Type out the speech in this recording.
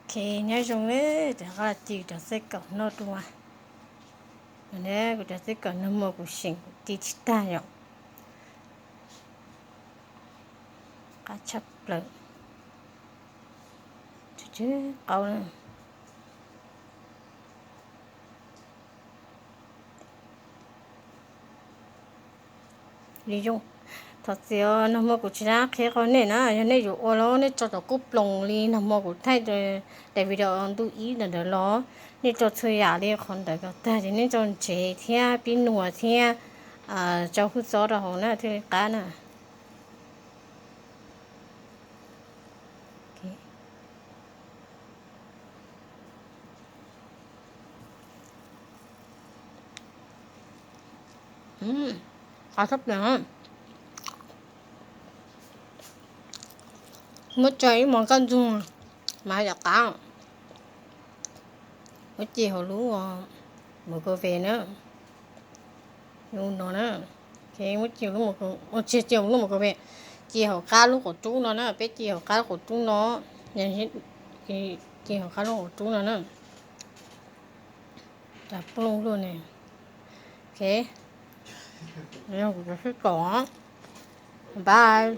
Ok, nyob zoo na, rov qab los ci kuv cov xab kaum noj dua. Kuv cov xab kaum nag hmo kuv seem kuv ci tsis tag yom. Qab tshaj plaws. Qaub na. Li zoo. Thov txim os, nag hmo kuv tsis dab qhia qhov nej na, yog nej yuav ua los nej tso cov kub ploos li nag hmo kuv thaij daim video ntu ib ntawm ntawd los, nej tso txhua yam li qhov ntawd kom tag ces nej tso ntsev thiab pib nuam thiab tso hwj txob rau hauv na thiaj li qab na. Qab tshaj plaws. Muab tso ib hmos kaj ntug mas yom qab. Muab ci hauv lub microwave na. Lub no na. Muab ci, tsis ci hauv lub microwave, ci hauv qab lub qab rub no na, peb ci hauv qab lub qab rub no. Ci hauv qab lub qab rub no na. Cas plooj luaj ne. Ok, kuv cov xab kaum, bye.